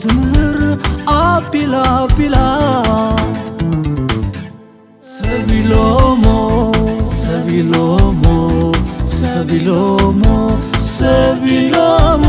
ትምህር ኣቢላ ኣቢላ ሰቢሎሞ ሰቢሎሞ ሰቢሎሞ ሰቢሎሞ።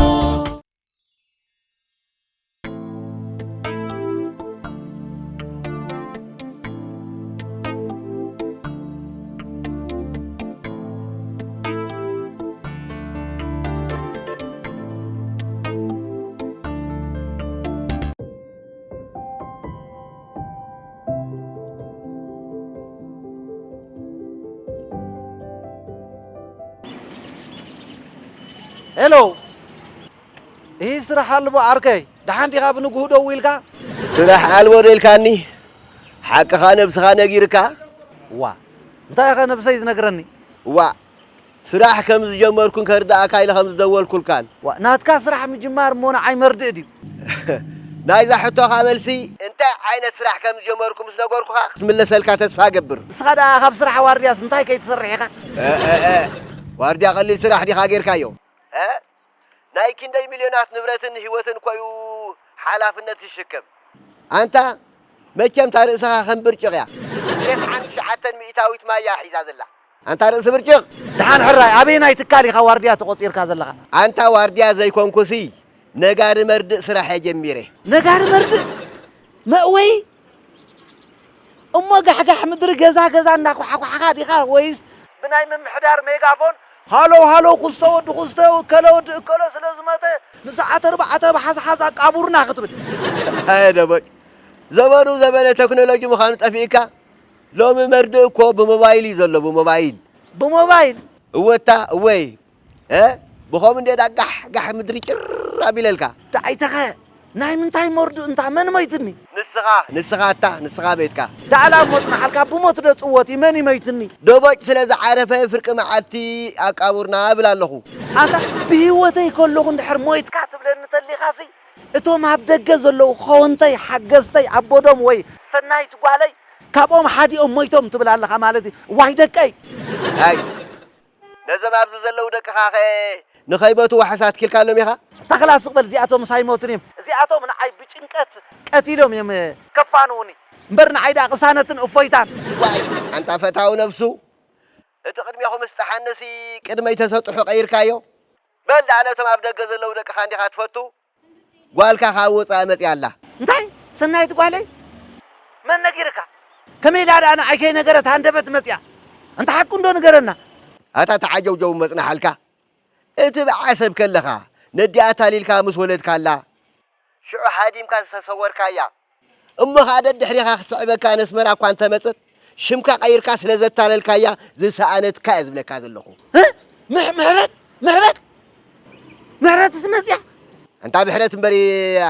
ሄሎ፣ ይህ ስራሕ ኣልቦ ዓርከይ፣ ደሓን ዲኻ? ብንግሁ ደው ኢልካ? ስራሕ ኣልቦ ዶ ኢልካኒ? ሓቅኻ ነብስኻ ነጊርካ? ዋ፣ እንታይ ኢኻ ነብሰይ ዝነግረኒ? ዋ፣ ስራሕ ከም ዝጀመርኩን ከርድኣካ ኢለ ከም ዝደወልኩልካን። ዋ፣ ናትካ ስራሕ ምጅማር እሞ ንዓይ መርድእ ድዩ? ናይዛ ሕቶኻ መልሲ፣ እንታይ ዓይነት ስራሕ ከም ዝጀመርኩ ምስ ነገርኩኻ ክትምለሰልካ ተስፋ እገብር። ንስኻ ደኣ ካብ ስራሕ ዋርድያስ እንታይ ከይትሰርሕ ኢኻ? እ፣ እ፣ እ፣ ዋርድያ ቀሊል ስራሕ ዲኻ ጌርካዮ? እ? ናይ ክንደይ ሚልዮናት ንብረትን ህይወትን እኮ እዩ ሓላፍነት ዝሽከም። ኣንታ መቸም እታ ርእስኻ ከም ብርጭቕ እያ። ተስዓን ትሽዓተን ሚእታዊት ማይ እያ ሒዛ ዘላ። ኣንታ ርእሲ ብርጭቕ! ደሓን ሕራይ፣ ኣበየናይ ትካል ኢኻ ዋርድያ ተቖጺርካ ዘለኻ? ኣንታ ዋርድያ ዘይኮንኩሲ፣ ነጋሪ መርድእ ስራሕ እየ ጀሚረ። ነጋሪ መርድእ? መእወይ? እሞ ጋሕጋሕ ምድሪ ገዛ ገዛ እናኳሓኳሕኻ ዲኻ ወይስ ብናይ ምምሕዳር ሜጋፎን ሃለው ሃለው ኩስቶ ወዲ ኩስቶ እከለ ወዲ እከሎ ስለ ዝመተ ንሰዓት ኣርባዕተ ብሓዝሓዝ ኣቃቡርና ክትብል? ኣየ ደቦጭ፣ ዘመኑ ዘመነ ቴክኖሎጂ ምዃኑ ጠፊእካ። ሎሚ መርድእ እኮ ብሞባይል እዩ ዘሎ፣ ብሞባይል። ብሞባይል? እወታ፣ እወይ። እ? ብኸም እንዴ ዳ ጋሕ ጋሕ ምድሪ ጭር ኣቢለልካ። ደኣይተኸ፣ ናይ ምንታይ መርድእ እንታ መን መይትኒ? ንስኻ፣ ንስኻ ኣታ፣ ንስኻ ቤትካ። ደኣላ እሞ ጽናሓልካ ብሞት ዶ ጽወት እዩ፣ መን እዩ መይትኒ? ደቦጭ ስለ ዝዓረፈ ፍርቂ መዓልቲ ኣቃቡርና እብል ኣለኹ። ኣታ ብህይወተይ ከለኹ እንድሕር ሞይትካ ትብለኒ ተሊኻሲ፣ እቶም ኣብ ደገ ዘለዉ ኸወንተይ፣ ሓገዝተይ፣ ኣቦዶም ወይ ሰናይት ጓለይ ካብኦም ሓዲኦም ሞይቶም ትብል ኣለኻ ማለት እዩ። ዋይ ደቀይ! ኣይ፣ ነዞም ኣብዚ ዘለዉ ደቅኻ ኸ ንኸይሞቱ ዋሕስ ኣትኪልካሎም ኢኻ? ተኽላ ስቕ በል፣ እዚኣቶም ምስ ኣይሞቱን እዮም። እዚኣቶም ንዓይ ብጭንቀት ቀቲሎም እዮም ከፋንዉኒ። እምበር ንዓይ ደኣ ቅሳነትን እፎይታን። ዋይ፣ ኣንታ ፈታዊ ነብሱ፣ እቲ ቅድሜኹም እስጥሓንሲ ቅድመይ ተሰጥሑ ቀይርካዮ። በል ደኣ ነቶም ኣብ ደገ ዘለዉ ደቅኻ እንዲኻ ትፈቱ? ጓልካ ካብ ወጻኢ መጺኣ ኣላ። እንታይ? ሰናይት ጓለይ? መን ነጊርካ? ከመይ ኢላ ደኣ ንዓይ ከይነገረት ሃንደበት መጺኣ? ኣንታ ሓቁ እንዶ ንገረና። ኣታ ተዓጀውጀው መጽናሓልካ። እቲ ብዓሰብ ከለኻ ነዲኣ ኣታሊልካ ምስ ወለድካ ኣላ። ሽዑ ሃዲምካ ዝተሰወርካያ። እሞ ኸኣ ደድሕሪኻ ክትስዕበካ ነስመራ እኳ እንተመጸት፣ ሽምካ ቀይርካ ስለ ዘታለልካያ ዝሰኣነትካ እየ ዝብለካ ዘለኹ። እ? ምሕ-፣ ምሕረት? ምሕረት? ምሕረትስ መጽያ? ኣንታ ምሕረት እምበሪ፣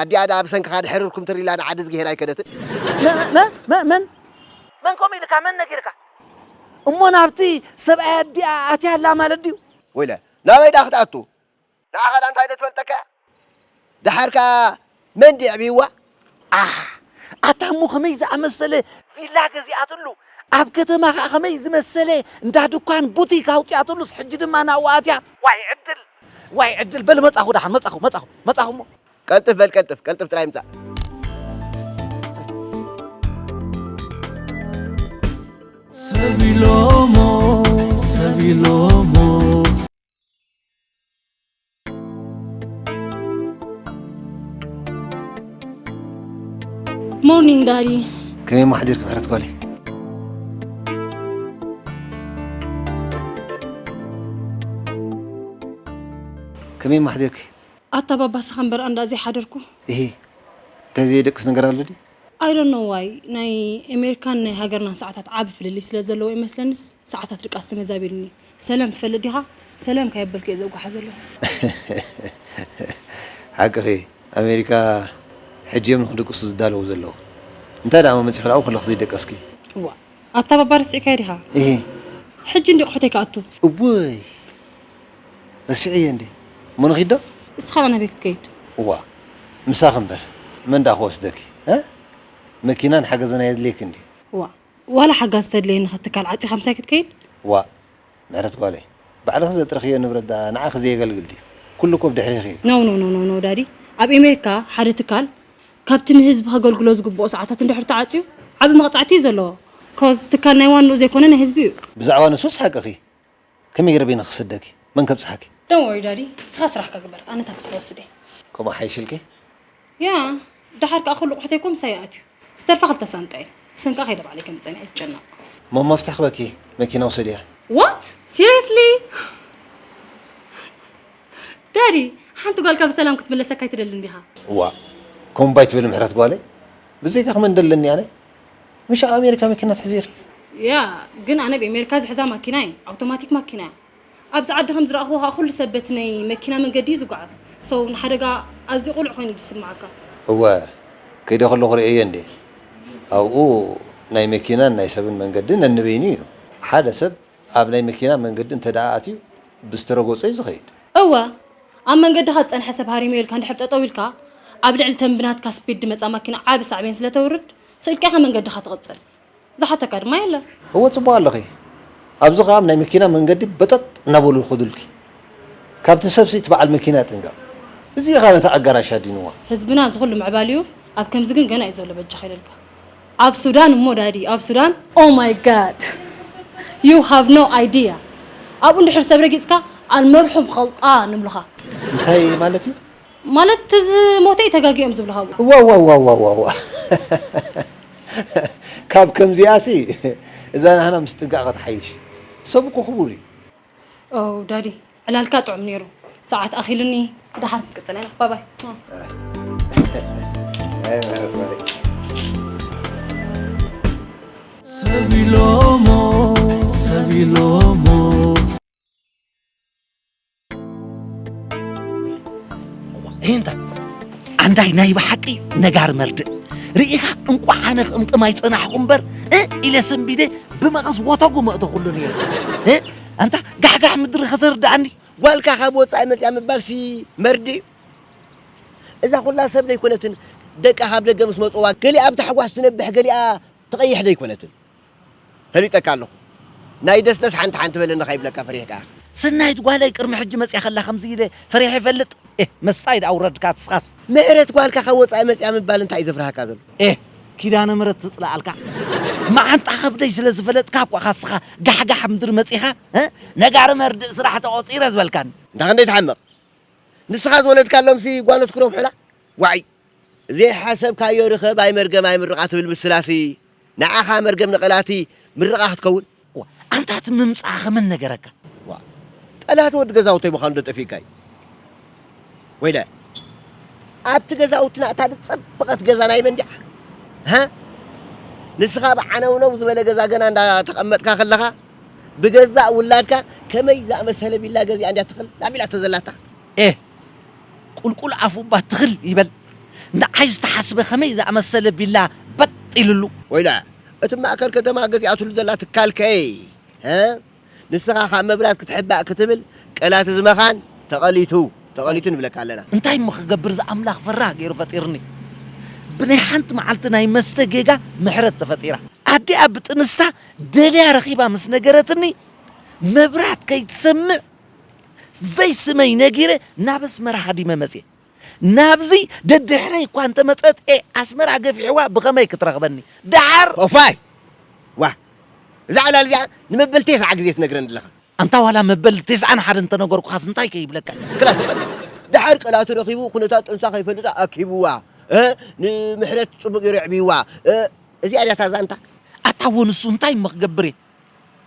ኣዲኣ ደኣ ብሰንክኻ ድሕርርኩም ትሪላ ንዓዲ ዝግሄር ኣይከደትን። መ-፣ መ-፣ መ-፣ መን? መን ከምኡ ኢልካ? መን ነጊርካ? እሞ ናብቲ ሰብኣይ ኣዲኣ ኣትያ ኣላ ማለት ድዩ? ወይለ፣ ናበይ ደኣ ክትኣቱ? ንዓኻ ደኣ እንታይ ዶ ትፈልጠካ እያ? ደሓር ከኣ መን ድዩ ኣዕብይዋ? ኣህ፣ ኣታ እሞ ከመይ ዝኣመሰለ ቪላ ገዚኣትሉ፣ ኣብ ከተማ ከኣ ከመይ ዝመሰለ እንዳ ድኳን ቡቲክ ኣውጺኣትሉስ፣ ሕጂ ድማ ናብኡ ኣትያ። ዋይ ዕድል፣ ዋይ ዕድል። በል መጻኹ፣ ደሓን መጻኹ፣ መጻኹ፣ መጻኹ እሞ። ቀልጥፍ በል፣ ቀልጥፍ፣ ቀልጥፍ ጥራይ ምጻእ። ሰብ ኢሎሞ፣ ሰብ ኢሎሞ። ሞርኒንግ ዳዲ። ከመይ እሞ ሓዲርኪ ምሕረት ጓለይ? ከመይ እሞ ሓዲርኪ? ኣታ ባባ ስኻ እምበር ኣንዳ ዘይሓደርኩ። እሂ እንታይ ዘየደቅስ ነገር ኣሎ ድዩ? I don't know why ናይ ኣሜሪካን ናይ ሃገርናን ሰዓታት ዓቢ ፍልልይ ስለ ዘለዎ ይመስለንስ ሰዓታት ድቃስ ተመዛቢሉኒ። ሰለም ትፈልጥ ዲኻ? ሰለም ከየበልኩ እየ ዘጓሓ ዘለኹ። ሓቅኺ ኣሜሪካ ሕጂ እዮም ንክድቅሱ ዝዳለዉ ዘለዉ። እንታይ ደኣ መመፂኺ ኣብኡ ከለኺ ዘይደቀስኪ? እዋእ ኣታ ባባ ረሲዕካዮ ዲኻ? እሂ። ሕጂ እንድዩ ኣቑሑተይ ክኣቱ። እውይ ረሲዐዮ እንዴ? እሞ ንኺድ ዶ? እስኻ ደኣ ናበይ ክትከይድ? እዋእ ምሳኺ እምበር መን ደኣ ክወስደኪ? እ? መኪናን ሓገዝን ኣየድልየኪ እንድዩ? እዋእ ዋላ ሓጋዚ ተድልየኒ ኸ ትካል ዓፂኻ ምሳይ ክትከይድ? እዋእ ምሕረት ጓለይ ባዕልኺ ዘጥረኽዮ ንብረት ደኣ ንዓኺ ዘየገልግል ድዩ? ኩሉ እኮ ብድሕሪኺ እዩ። No no no no no ዳዲ ኣብ ኤሜሪካ ሓደ ትካል ካብቲ ንህዝቢ ከገልግሎ ዝግብኦ ሰዓታት እንድሕር ተዓፅዩ፣ ዓቢ መቕፃዕቲ እዩ ዘለዎ። ኮዝ ትካል ናይ ዋንኡ ዘይኮነ ናይ ህዝቢ እዩ። ብዛዕባ ንሱስ ሓቅኺ። ከመይ ገይረ በይነ ክሰደኪ? መን ከብፅሓኪ? Don't worry ዳዲ፣ ንስኻ ስራሕካ ግበር፣ ኣነ ታክሲ ክወስድ እየ። ከምኡ ሓይሽልኪ? ያ፣ ደሓር ከዓ ኩሉ ቁሕተይ እኮ ምሳይ ኣትዩ። ዝተርፋ ክልተ ሳንጣ እዩ። ንሰን ከዓ ከይደ ባዕለይ ከምፀን እየ፣ ኣይትጨነቕ። እሞ መፍትሕ ክበኪ፣ መኪና ውሰድያ። What? Seriously? ዳዲ፣ ሓንቲ ጓልካ ብሰላም ክትምለሰካ ኣይትደልን ዲኻ? ዋ፣ ከምኡ ባይ ትብል ምሕረት ጓለይ። ብዘይካኺ መን ደለኒ ኣነ? ምሽ ኣብ ኣሜሪካ መኪና ትሕዚ ኢኺ? ያ፣ ግን ኣነ ብኣሜሪካ ዝሕዛ ማኪና እየ፣ ኣውቶማቲክ ማኪና እያ። ኣብዚ ዓዲ ከም ዝረኣኽዎ ከዓ ኩሉ ሰብ በቲ ናይ መኪና መንገዲ እዩ ዝጓዓዝ። So ንሓደጋ ኣዝዩ ቅሉዕ ኮይኑ እዩ ዝስምዓካ። እወ፣ ከይደ ከለኹ ርእየዮ እንዴ። ኣብኡ ናይ መኪናን ናይ ሰብን መንገዲ ነንበይኑ እዩ። ሓደ ሰብ ኣብ ናይ መኪና መንገዲ እንተ ደኣ ኣትዩ ብዝተረጎጾ እዩ ዝኸይድ። እወ፣ ኣብ መንገድኻ ዝጸንሐ ሰብ ሃሪመዮ ኢልካ እንድሕር ጠጠው ኢልካ፣ ኣብ ልዕሊ ተን ብናትካ ስፒድ ድመጻ ማኪና ዓቢ ሳዕቤን ስለ ተውርድ፣ ስቕ ኢልካ ኢኻ መንገድኻ ትቕጽል። ዝሓተካ ድማ የለን። እወ፣ ጽቡቕ ኣለኺ። ኣብዚ ኸኣ ኣብ ናይ መኪና መንገዲ በጠጥ እናበሉ ይኸዱልኪ። ካብቲ ሰብሲ እቲ በዓል መኪና ይጥንቀቕ። እዚ ኸኣ ነታ ኣጋራሽ ኣዲንዋ። ህዝብና እዚ ኹሉ ምዕባሊኡ ኣብ ከምዚ ግን ገና እዩ ዘሎ በጃኻ ኢለልካ። ኣብ ሱዳን እሞ ዳዲ፣ ኣብ ሱዳን፣ oh my God! You have no idea! ኣብኡ እንድሕር ሰብ ረጊጽካ ኣልመርሑም ኸልጣ ንብሉኻ። እንታይ ማለት እዩ? ማለት እቲ ዝሞተ እዩ ተጋጊኦም ዝብሉኻ ኣብኡ። ዋ፣ ዋ፣ ዋ፣ ዋ፣ ዋ፣ ዋ። ካብ ከምዚኣሲ እዛ ናህና ምስ ጥንቃቐ ትሓይሽ። ሰብ እኮ ክቡር እዩ። ኦ ዳዲ፣ ዕላልካ ጥዑም ነይሩ። ሰዓት ኣኺሉኒ፣ ደሓር ክንቅጽል ኢና። ባይ ባይ። ኣይ፣ ምሕረት በለይ። ሰብ ኢሎሞ፣ ሰብ ኢሎሞ። ይህ እንታይ? ኣንዳይ ናይ ብሓቂ ነጋሪ መርድእ ርኢኻ፣ እንቋዕ ኣነ ክቕምቅም ኣይጸናሕኩ እምበር፣ እ ኢለ ሰንቢደ ብመቐስ ወተጉ መእተኹሉ ነይረ። እ ኣንታ ጋሕጋሕ ምድሪ ከተርድኣኒ። ጓልካ ካብ ወጻኢ መጽያ ምባልሲ መርድእ እዩ። እዛ ኩላ ሰብ ደይኮነትን፣ ደቃ ካብ ደገ ምስ መጽዋ፣ ገሊኣ ብታሕጓስ ትነብሕ፣ ገሊኣ ትቐይሕ ደይኮነትን። ፈሊጠካ ኣለኹ። ናይ ደስደስ ሓንቲ ሓንቲ በለኒ ከይብለካ ፈሪሕካ ኢኻ። ሰናይት ጓለይ ቅድሚ ሕጂ መጽያ ከላ ከምዚ ኢለ ፈሪሐ ይፈልጥ? ኤህ፣ መስጣይ ደኣ ውረድካ ትስኻስ። ምሕረት ጓልካ ካብ ወጻኢ መጽያ ምባል እንታይ እዩ ዘፍርሃካ ዘሎ? ኤህ፣ ኪዳነ ምሕረት ትጽላኣልካ። መዓንጣ ከብደይ ስለ ዝፈለጥካ እኮ ኢኻ እስኻ ጋሕጋሕ ምድሪ መጺኻ፣ እ? ነጋሪ መርድእ ስራሕ ተቖጺረ ዝበልካኒ። እንዳ ክንደይ ትሓምቕ? ንስኻ ዝወለድካሎምሲ ጓኖት ክረብሑላ? ዋዒ! ዘይሓሰብካዮ ርኸብ ኣይመርገም ኣይምርቓ ትብል ምስላሲ፣ ንዓኻ መርገም ንቐላቲ ምርቓ ክትከውን? ዋ፣ ኣንታ እቲ ምምጻእኻ መን ነገረካ? ዋ፣ ጠላቲ ወዲ ገዛውተይ ምዃኑ ዶ ጠፊእካ እዩ? ወይለ፣ ኣብቲ ገዛውትና እታ ዝጸበቐት ገዛ ናይ መን ድያ? ሃ? ንስኻ ብዓነውነው ዝበለ ገዛ ገና እንዳተቐመጥካ ከለኻ፣ ብገዛእ ውላድካ ከመይ ዝኣመሰለ ቪላ ገዚኣ እንድያ ትኽል ኣቢላቶ ዘላታ? ኤህ፣ ቁልቁል ኣፉ እባ ትኽል ይበል። ንዓይ ዝተሓስበ ከመይ ዝኣመሰለ ቪላ በጥ ኢልሉ። ወይለ፣ እቲ ማእከል ከተማ ገዚኣትሉ ዘላ ትካል ከይ፣ ሀ? ንስኻ ካብ መብራት ክትሕባእ ክትብል ቀላት እዚ መኻን ተቐሊቱ፣ ተቐሊቱ ንብለካ ኣለና። እንታይ እሞ ክገብር፣ እዚ ኣምላኽ ፈራህ ገይሩ ፈጢርኒ። ብናይ ሓንቲ መዓልቲ ናይ መስተ ጌጋ ምሕረት ተፈጢራ። ኣዲኣ ብጥንስታ ደልያ ረኺባ ምስ ነገረትኒ፣ መብራት ከይትሰምዕ ዘይስመይ ነጊረ ናብ ኣስመራ ሃዲመ መጽየ። ናብዚ ደድሕረይ እኳ እንተመጸት፣ ኤ፣ ኣስመራ ገፊሕዋ ብኸመይ ክትረኽበኒ? ደሓር ኦፋይ! ዋ! እዛ ዕላል እዚኣ ንመበል ቴስዓ ግዜ ትነግረኒ ኣለኻ። ኣንታ ዋላ መበል ተስዓን ሓደን እንተነገርኩኻስ እንታይ ከይብለካ? ክላስ በል። ደሓር ቀላቱ ረኺቡ፣ ኩነታት ጥንሳ ከይፈልጣ ኣኪብዋ። እ፣ ንምሕረት ጽቡቕ ገይሩ የዕብይዋ። እ፣ እዚኣ ድያ እታ ዛንታ? ኣታ እወ ንሱ እንታይ እሞ ክገብር እየ?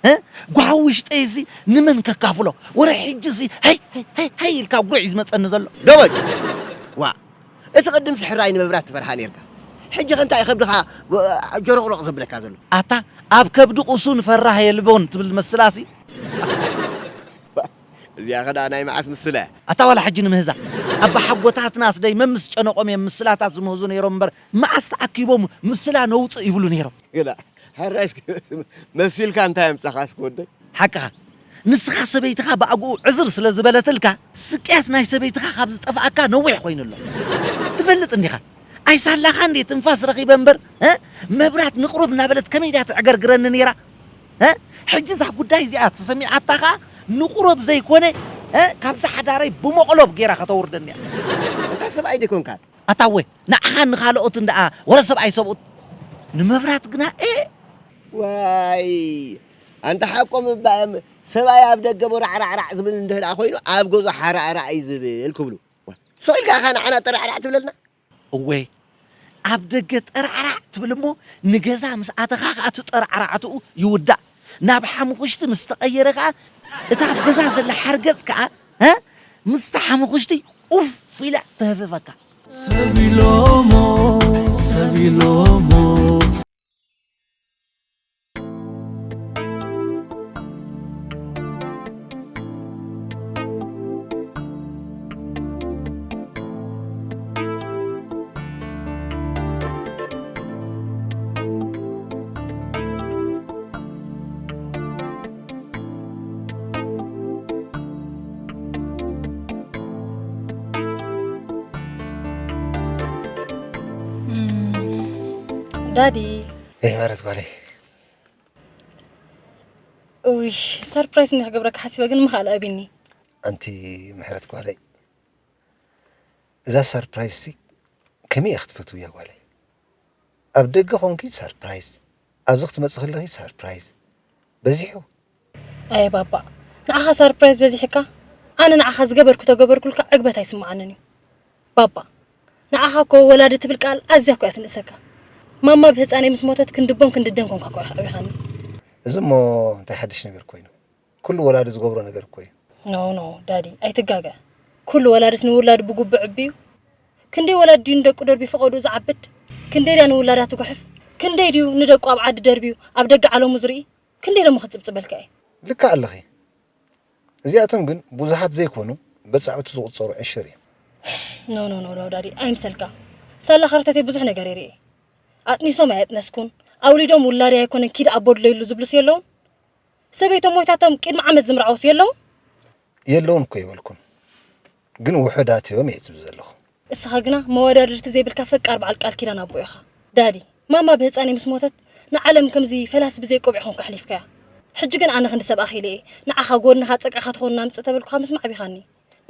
እ? ጓሃዊ ውሽጠይሲ ንመን ከካፍሎ? ወረ ሕጂሲ ሃይ፣ ሃይ፣ ሃይ፣ ሃይ ኢልካ ጉዕ እዩ ዝመጸኒ ዘሎ። ደበጅ! ዋ! እቲ ቅድም ስሕራይ ንመብራት ትፈርሃ ኔርካ። ሕጂ ከ እንታይ ከብድኻ ጀሮቕሮቕ ዘብለካ ዘሎ? ኣታ ኣብ ከብዲ ቁሱን ፈራህ የልቦን ትብል መስላሲ? እዚኣ ኸ ደኣ ናይ መዓስ ምስላ እያ? ኣታ ዋላ ሕጂ ንምህዛ። ኣባሓጎታትናስ ደይ መምስ ጨነቖም እዮም ምስላታት ዝምህዙ ነይሮም እምበር፣ መዓስ ተኣኪቦም ምስላ ነውጽእ ይብሉ ነይሮም? ገና ሕራይ እስኪ መሲልካ እንታይ ኣምጻኻ እስኪ ወደይ? ሓቅኻ። ንስኻ ሰበይትኻ ብኣግኡ ዕዝር ስለ ዝበለትልካ፣ ስቅያት ናይ ሰበይትኻ ካብ ዝጠፍኣካ ነዊሕ ኮይኑ ኣሎ። ትፈልጥ እንዲኻ? ኣይሳላኻ እንዴ ትንፋስ ረኺበ እምበር፣ እ? መብራት ንቕሩብ እናበለት ከመይ ድያ ትዕገርግረኒ ነይራ? እ? ሕጂ እዛ ጉዳይ እዚኣ ተሰሚዓታ ኸኣ ንቑረብ ዘይኮነ፣ እ? ካብዛ ሓዳረይ ብመቕሎብ ገይራ ከተውርደኒ እያ። እንታ ሰብኣይ ደይኮንካ? ኣታወ ንዓኻን ንኻልኦትን ደኣ ወረ ሰብኣይ ሰብኡት። ንመብራት ግና እ ዋይ ኣንታ ሓቆም እባ እዮም። ሰብኣይ ኣብ ደገ ቦራዕራዕራዕ ዝብል እንድህልኣ ኮይኑ ኣብ ገዙ ሓራዕራዕ እዩ ዝብል ክብሉ። ዋ፣ ስቕ ኢልካ ኸ ንዓና ጠራዕራዕ ትብለልና? እወ ኣብ ደገ ጠራዕራዕ ትብል እሞ ንገዛ ምስ ኣተኻ ከኣ እቲ ጠራዕራዕትኡ ይውዳእ። ናብ ሓሙኽሽቲ ምስ ተቐየረ ከኣ እታ ኣብ ገዛ ዘላ ሓርገጽ ከኣ እ ምስቲ ሓሙኽሽቲ ኡፍ ኢላ ተህፍፈካ። ሰቢሎሞ ሰቢሎሞ ዳዲ ይሕበረት ጓለይ። ውይ ሰርፕራይዝ እንዲ ክገብረካ ሓሲበ ግን ምኻል ኣቢኒ። ኣንቲ ምሕረት ጓለይ፣ እዛ ሰርፕራይዝ ሲ ከመይ እያ ክትፈትውያ ጓለይ? ኣብ ደገ ኾንኪ ሰርፕራይዝ፣ ኣብዚ ክትመጽእ ከለኺ ሰርፕራይዝ በዚሑ። ኣየ ባባ ንዓኻ ሰርፕራይዝ በዚሕካ ኣነ ንዓኻ ዝገበርኩ ተገበርኩልካ ዕግበት ኣይስምዓንን እዩ። ባባ ንዓኻ እኮ ወላዲ ትብል ቃል ኣዝያ እኮ እያ ትንእሰካ። ማማ ብህፃነይ ምስ ሞተት ክንድቦን ክንድደን ኮንካ እኮ ኢኻ ኣዕቢኻኒ። እዚ እሞ እንታይ ሓድሽ ነገር ኮይኑ? ኩሉ ወላዲ ዝገብሮ ነገር እኮ እዩ። ኖ ኖ ዳዲ ኣይትጋገ። ኩሉ ወላድስ ንውላዱ ብጉቡእ ዕብዩ። ክንደይ ወላዲ ድዩ ንደቁ ደርብዩ ፈቐድኡ ዝዓብድ? ክንደይ ድያ ንውላዳ ትጉሕፍ? ክንደይ ድዩ ንደቁ ኣብ ዓዲ ደርብዩ ኣብ ደገ ዓለሙ ዝርኢ? ክንደይ ደሞ ክጽብጽበልካ እየ። ልክዕ ኣለኺ። እዚኣቶም ግን ብዙሓት ዘይኮኑ በጻብዕቲ ዝቑጸሩ ዕሽር እዮም። ኖ ኖ ኖ ኖ ዳዲ ኣይምሰልካ። ሳላ ኸርተቴ ብዙሕ ነገር ይርኢ። ኣጥኒሶም ኣየጥነስኩን ኣውሊዶም ውላደይ ኣይኮነን ኪድ ኣቦ ድለይሉ ዝብሉስ የለውን? ሰበይቶም ሞይታቶም ቅድሚ ዓመት ዝምርዓውስ የለውን? የለውን እኮ ይበልኩን፣ ግን ውሑዳት እዮም እየ ዝብል ዘለኹ። እስኻ ግና መወዳድርቲ ዘይብልካ ፈቃር በዓል ቃል ኪዳን ኣቦ ኢኻ። ዳዲ፣ ማማ ብህፃነይ ምስ ሞተት ንዓለም ከምዚ ፈላሲ ብዘይ ቆቢዕ ኾንካ ኣሕሊፍካያ። ሕጂ ግን ኣነ ክንዲ ሰብ ኣኺለ እየ ንዓኻ ጎድንኻ ፀግዕኻ ትኾንና ምፅእ ተበልኩኻ ምስማዕ ኣቢኻኒ።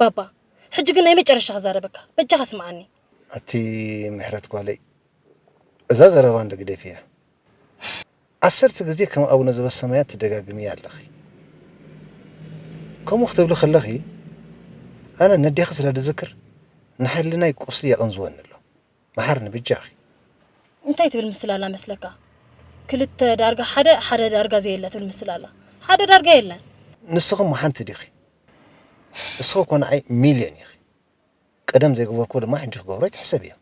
ባባ፣ ሕጂ ግን ናይ መጨረሻ ክዛረበካ፣ በጃኻ ስምዓኒ። ኣቲ ምሕረት ጓለይ፣ እዛ ዘረባ እንዶ ግደፍያ። ዓሰርተ ግዜ ከም ኣቡነ ዘበሰማያት ትደጋግምያ ኣለኺ። ከምኡ ክትብሊ ከለኺ ኣነ ነዴኺ ስለ ዝዝክር ንሕልናይ ቁስሊ የቐንዝወኒ ኣሎ። መሓርኒ ብጃኺ። እንታይ ትብል ምስላ ኣላ መስለካ? ክልተ ዳርጋ ሓደ፣ ሓደ ዳርጋ ዘየለ ትብል ምስላ ኣላ። ሓደ ዳርጋ የለን። ንስኺ እሞ ሓንቲ ዲኺ? እስኺ እኮ ንዓይ ሚልዮን ኢኺ። ቀደም ዘይገበርክዎ ድማ ሕጂ ክገብሮ ኣይትሕሰብዮ።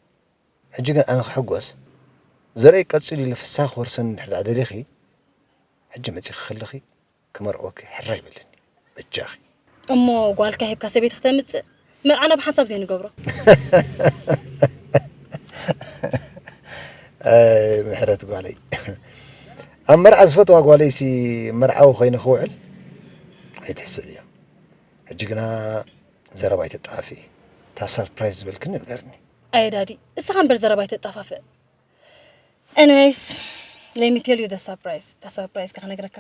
ሕጂ ግን ኣነ ክሕጎስ፣ ዘርእይ ቀጺሉ ኢለ ፍስሃ ክወርሰኒ እንድሕር ደኣ ደሊኺ፣ ሕጂ መጺኺ ከለኺ ክመርዕወኪ ሕራይ በልኒ በጃኺ። እሞ ጓልካ ሂብካ ሰበይቲ ክተምጽእ መርዓና ብሓንሳብ ዘይንገብሮ። ኣይ ምሕረት ጓለይ፣ ኣብ መርዓ ዝፈትዋ ጓለይሲ መርዓዊ ኮይነ ክውዕል ኣይትሕሰብዮ። ሕጂ ግና ዘረባ ኣይተጣፍኢ። እታ ሰርፕራይዝ ዝበልክኒ ንገርኒ። ኣየ ዳዲ፣ እስኻ እምበር ዘረባ ኣይተጣፋፍእ። Anyways, let me tell you the surprise. እታ ሰርፕራይዝ ከ ክነግረካ።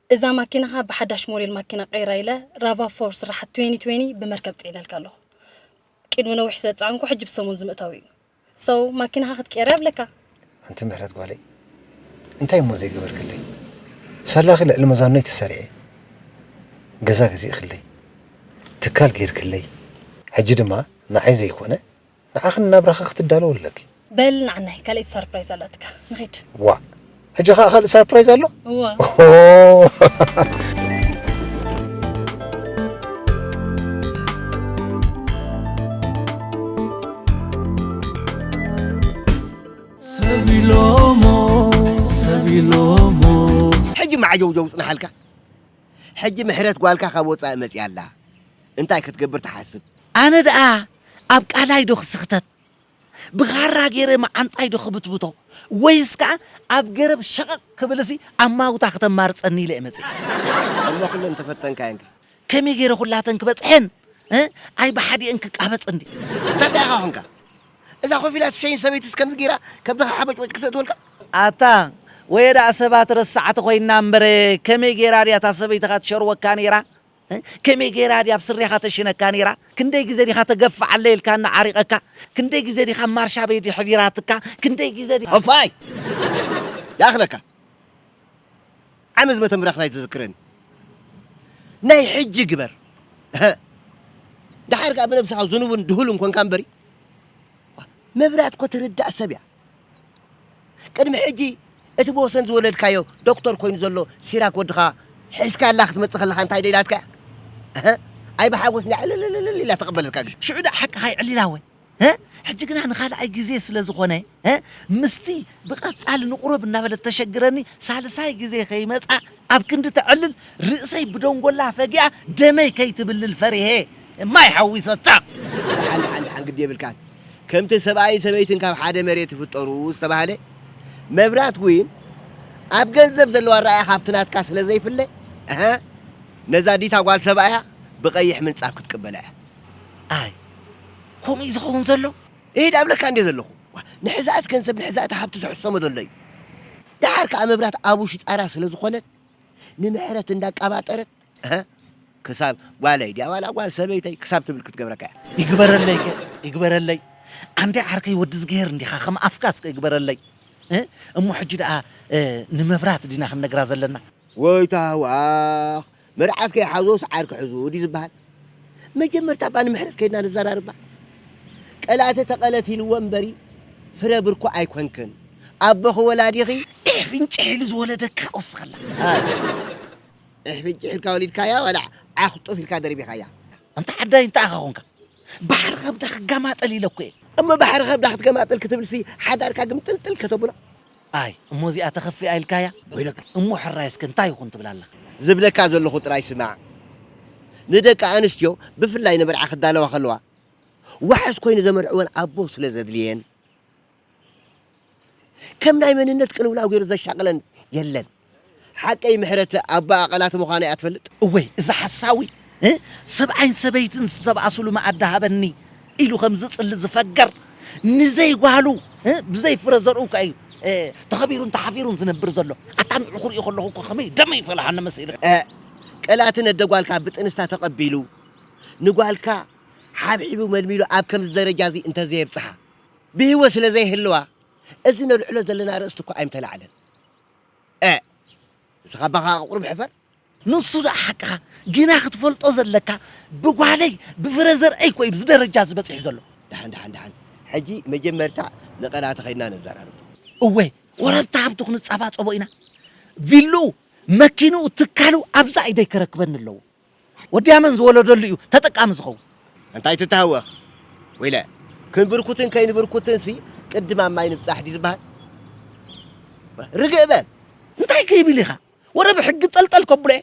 እዛ ማኪናኻ ብሓዳሽ ሞዴል ማኪና ቀይራ ኢለ ራቫ ፎር ስራሓት twenty twenty ብመርከብ ጽዒነልካ ኣለኹ። ቅድሚ ነዊሕ ስለ ዝጸዓንኩ ሕጂ ብሰሙን ዝምእታው እዩ። So ማኪናኻ ክትቅየር ኣብለካ። ኣንቲ ምሕረት ጓለይ፣ እንታይ እሞ ዘይገበርክለይ? ሳላኺ ልዕሊ መዛኖይ ተሰሪዐ፣ ገዛ ገዚእክለይ፣ ትካል ገይርክለይ፣ ሕጂ ድማ ንዓይ ዘይኮነ ንዓኽን ናብራኺ ክትዳለዊ ኣለኪ። በል ንዓናይ ካልኣይቲ ሳርፕራይዝ ኣላትካ ንኺድ። ዋእ፣ ሕጂ ኸኣ ካልእ ሳርፕራይዝ ኣሎ? እዋ። ሰብ ኢሎሞ ሰብ ኢሎሞ ሕጂ መዓጀውጀው ጽንሓልካ። ሕጂ ምሕረት ጓልካ ካብ ወጻኢ መጺኣ ኣላ። እንታይ ክትገብር ትሓስብ? ኣነ ደኣ ኣብ ቃላይ ዶ ክስኽተት? ብኻራ ገይረ መዓንጣይ ዶ ክብትብቶ? ወይስ ከኣ ኣብ ገረብ ሸቐቕ ክብልሲ ኣማውታ ክተማርጸኒ ኢለ እየ መጺአ። እሞ ኩለን ተፈተንካየንከ? ከመይ ገይረ ኩላተን ክበጽሐን? እ? ኣይ ብሓዲአን ክቃበጽ እንዲ። እንታይ ኢኻ ኾንካ? እዛ ኮፍ ኢላ ትሸይን ሰበይትስ ከምዚ ገይራ ከብድኻ ሓበጭበጭ ክተእትወልካ? ኣታ ወየ ደኣ ሰባት ረሳዕቲ ኮይና እምበር ከመይ ገይራ ድያ እታ ሰበይትኻ ትሸርወካ ነይራ? እ? ከመይ ገይራ ድያ ኣብ ስሬኻ ተሽነካ ነይራ? ክንደይ ግዜ ዲኻ ተገፍዓለ ኢልካና ዓሪቐካ? ክንደይ ግዜ ዲኻ ማርሻ ቤት የሕዲራትካ? ክንደይ ግዜ ዲኻ ኦፋይ ያኽለካ ዓመት መተምራኽታይ ትዝክረኒ ናይ ሕጂ ግበር። እሀ። ደሓር ከኣ ብነብስኻ ዝኑብን ድሁልን ኮንካ እምበሪ መብራት እኮ ትርዳእ ሰብ እያ። ቅድሚ ሕጂ እቲ ብወሰን ዝወለድካዮ ዶክተር ኮይኑ ዘሎ ሲራክ ወድኻ ሒዝካላ ክትመጽእ ከለኻ እንታይ ዶ ኢላትካ እያ? እሀ፣ ኣይ ብሓጎስ እንዳ ዕልልልልል ኢላ ተቐበለትካ ግን። ሽዑ ደኣ ሓቅኻ ይዕሊላ ወይ? እ? ሕጂ ግና ንኻልኣይ ግዜ ስለ ዝኾነ እ? ምስቲ ብቐጻሊ ንቑረብ እናበለት ተሸግረኒ ሳልሳይ ግዜ ከይመጻ ኣብ ክንዲ ተዕልል ርእሰይ ብደንጎላ ፈጊኣ ደመይ ከይትብልል ፈሪሄ ማይ ሓዊሰታ። ደሓን ደሓን ደሓን ግዲ የብልካን። ከምቲ ሰብኣይን ሰበይትን ካብ ሓደ መሬት ይፍጠሩ ዝተባህለ፣ መብራት ዊን ኣብ ገንዘብ ዘለዎ ኣረኣእያ ካብቲ ናትካ ስለ ዘይፍለ፣ እሀ፣ ነዛ ዲታ ጓል ሰብኣያ ብቐይሕ ምንጻፍ ክትቅበላ እያ። ኣይ ከምኡ እዩ ዝኸውን ዘሎ? እሂድ ኣብለካ እንዴ ዘለኹ። ዋ፣ ንሕዛእት ገንዘብ ንሕዛእት ሃብቲ ዝሕሰሞ ዘሎ እዩ። ደሓር ከኣ መብራት ኣብ ውሽጣራ ስለ ዝኾነት ንምሕረት እንዳቃባጠረት፣ እሀ፣ ክሳብ ጓለይ ድያ ዋላ ጓል ሰበይተይ ክሳብ ትብል ክትገብረካ እያ። ይግበረለይ ከ ይግበረለይ። ኣንደ ዓርከይ ወዲ ዝግሄር እንዲኻ ከም ኣፍካ እስከ ይግበረለይ። እ? እሞ ሕጂ ደኣ እ፣ ንመብራት ዲና ክንነግራ ዘለና? ወይ ታህዋኽ መርዓት ከይሓዞስ ዓርኪ ሕዙ ድዩ ዝበሃል? መጀመርታ እባ ንምሕረት ከይድና ንዘራርባ። ቀላእቲ ተቐለት ኢልዎ እምበሪ ፍረ ብርኩ ኣይኮንክን። ኣቦኺ ወላዲኺ ኢሕ ፍንጭሕ ኢሉ ዝወለደካ ወስኸላ። ኢሕ ፍንጭሕ ኢልካ ወሊድካያ ዋላ ዓኽጡፍ ኢልካ ደርቢኻያ? ኣንታ ዓዳይ እንታይ ኢኻ ኾንካ? ባሕሪ ከብዳ ክጋማጠል ኢለ እኮ እየ። እሞ ባሕሪ ከብዳ ክትገማጥል ክትብልሲ ሓዳርካ ግምጥልጥል ከተብሎ። ኣይ እሞ እዚኣ ተኸፊኣ ኢልካያ? ወይለካ። እሞ ሕራይ እስከ እንታይ ይኹን ትብል ኣለኻ? ዝብለካ ዘለኹ ጥራይ ስማዕ። ንደቂ ኣንስትዮ ብፍላይ ንመርዓ ክዳለዋ ከለዋ ዋሕስ ኮይኑ ዘመርዕወን ኣቦ ስለ ዘድልየን ከም ናይ መንነት ቅልውላው ገይሩ ዘሻቕለን የለን። ሓቀይ ምሕረት ኣቦኣ ቀላቲ ምዃና እያ ትፈልጥ። እወይ እዛ ሓሳዊ እ? ሰብኣይን ሰበይትን ዝተባእሱሉ መኣዲ ሃበኒ ኢሉ ከም ዝጽሊ ዝፈገር ንዘይ ጓሉ እ? ብዘይ ፍረ ዘርኡ እኳ እዩ እ፣ ተኸቢሩን ተሓፊሩን ዝነብር ዘሎ። ኣታ ንዑ ክርእዮ ከለኹ እኮ ከመይ ደመይ ይፈልሓኒ መሲሉ። እ፣ ቀላቲ ነደ ጓልካ ብጥንስታ ተቐቢሉ ንጓልካ ሓብሒቡ መልሚሉ ኣብ ከምዚ ደረጃ እዚ እንተዘየብጽሓ ብህይወት ስለ ዘይህልዋ እዚ ነልዕሎ ዘለና ኣርእስቲ እኮ ኣይምተላዕለን። እ፣ እስኻ ባኻ ቁሩብ ሕፈር። ንሱ ደኣ ሓቅኻ ግና ክትፈልጦ ዘለካ ብጓለይ ብፍረ ዘርእይ እኮ እዩ ብዚ ደረጃ እዚ በጺሑ ዘሎ። ደሓን ደሓን ደሓን ሕጂ መጀመርታ ንቐላቲ ኸይድና ነዘራርቦ። እወ ወረብታ ሃብቱ ክንጸባጸቦ ኢና። ቪልኡ፣ መኪንኡ፣ ትካሉ ኣብዛ ኢደይ ከረክበኒ ኣለዎ። ወዲ ኣመን ዝወለደሉ እዩ ተጠቃሚ ዝኸውን። እንታይ ትተሃወኽ ወይለ? ክንብርኩትን ከይንብርኩትንሲ ቅድም ኣብ ማይ ንብጻሕ ድዩ ዝበሃል? ርግእ በል። እንታይ ከይብል ኢኻ? ወረ ብሕጊ ጠልጠል ከብሎ እየ።